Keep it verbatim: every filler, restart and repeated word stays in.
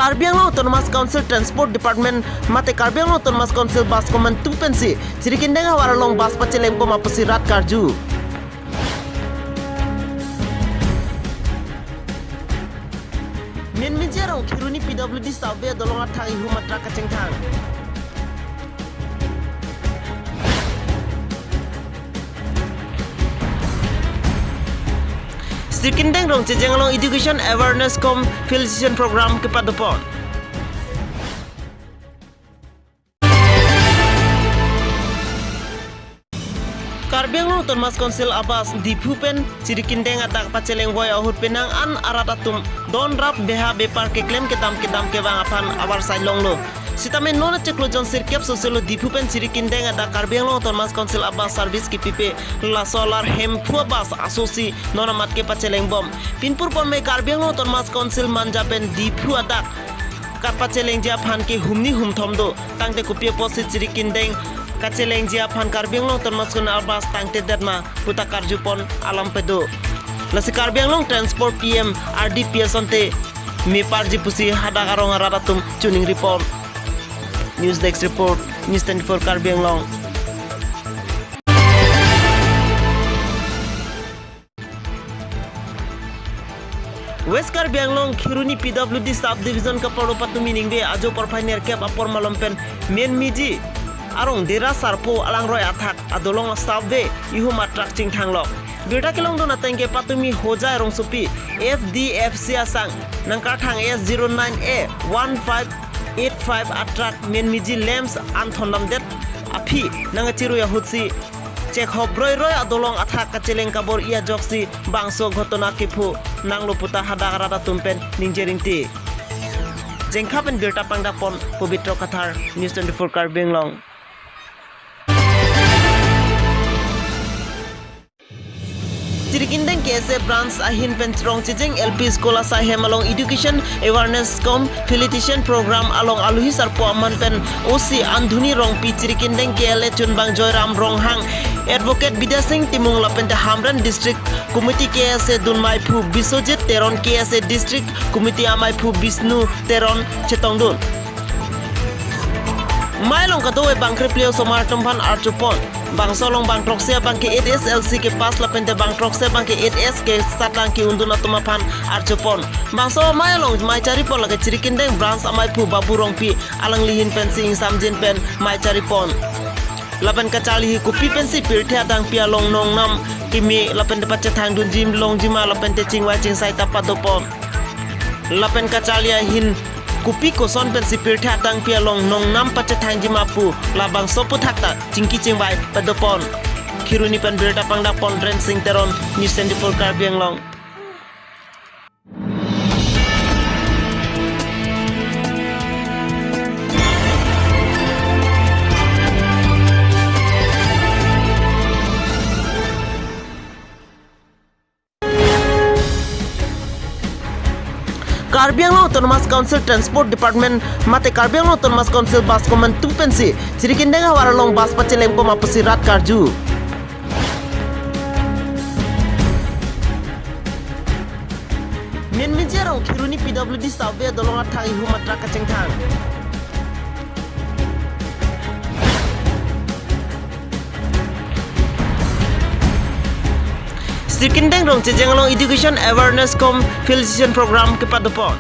Karbi Anglong Autonomous Council Transport Department mate Karbi Anglong Autonomous Council bus command atum pensi Jirikindeng havar along bus pacheleng pom apotsi rat karju. Menmiji arong Kheroni P W D South Bay adolong athak ihum atrak kachingthang. Jirikindeng rong Chejeng along education awareness cum felicitation program kepadopon. Karbi Anglong Autonomous Council abus Diphu pen Jirikindeng adak pacheleng voi ahut penang an arat atum don rap beha bepar keklem kedam kedam kevang aphan avarsai longlo. Sitame non achiklo jon sirkep soselo Diphu pen Jirikindeng adak Karbi Anglong Autonomous Council abus service kepipe, laso alar Hemphu abus asosi non amat kepacheleng bom. Pinpur ponme Karbi Anglong Autonomous Council Manja pen Diphu adak kapachelengji aphan ke humni humthom do. Tangte kopi apotsi Jirikindeng kachelengji aphan Karbi Anglong Autonomous Council abus tangtedet ma puta karjupon alam pado. Lasi Karbi Anglong Transport P M R D P S ante meparji pusi hadak arong arat atum chuning ripon. News Desk Report, News twenty-four Karbi Anglong. West Karbi Anglong Kheroni P W D Sub Division kaparlo patumi ningve ajo porphai nerkep apor malom pen Menmiji arong Dera Sarpo alangroi athak adolong South Bay ihum atrak chingthanglok. Birta kelongdun ateng ke patumi Hojai rongsopi F D F C asang nangkarthang S zero nine A one five eight five atrak Menmiji lamps an thondamdet aphi nangkachirui ahutsi chekhop broiroi adolong athak kacheleng kabor-i ajoksi bangso ghotona kepho nanglo puta hadak arat atum pen ningje ringti. Jengkha pen birta pangdakpon Pobitro Kathar, News twenty-four Karbi Anglong. Jirikindeng K S A branch ahin pen Rong Chejeng L P School asaihem along education awareness cum felicitation program along aluhi sarpo aman pen O C Andhuni Rongpi, Jirikindeng K L A chunbang Joyram Ronghang, Advocate Bidya Sing Timung lapente Hamren District Committee K S A dunmaiphu Biswajit Teron, K S A District Committee amaiphu Bishnu Teron chetongdun. Mei along kadokave bangkrepli osomar atum aphan arjupon. Bangso along bang throksi abang ke eight S L C kepass lapente bang throksi abang ke eight S kesatang ke-undun atum aphan arjupon. Bangso mei along mei charipon lake Jirikindeng branch amaiphu Babu Rongpi, alangli ahin pensi ingsamjin pen mei charipon. Lapen kacharli hi kopi pensi pirthe adangpi along nongnam keme lapente pachethangdunji longji ma lapente chingvai chingsai ta padopon. Lapen kacharli ahin kopi koson pensi pirthe adangpi along nongnam pachethangji ma pu labangso aphuthak ta chingki chingvai padopon. Kheroni pen birta pangdakpon Rensing Teron, News twenty-four Karbi Anglong. Karbi Anglong Autonomous Council Transport Department mate Karbi Anglong Autonomous Council bus command atum pensi Jirikindeng havar along bus pacheleng pom apotsi rat karju. Menmiji arong Kheroni P W D South Bay adolong athak ihum atrak kachingthang. Jirikindeng Rong Chejeng along education awareness cum felicitation program kepadopon.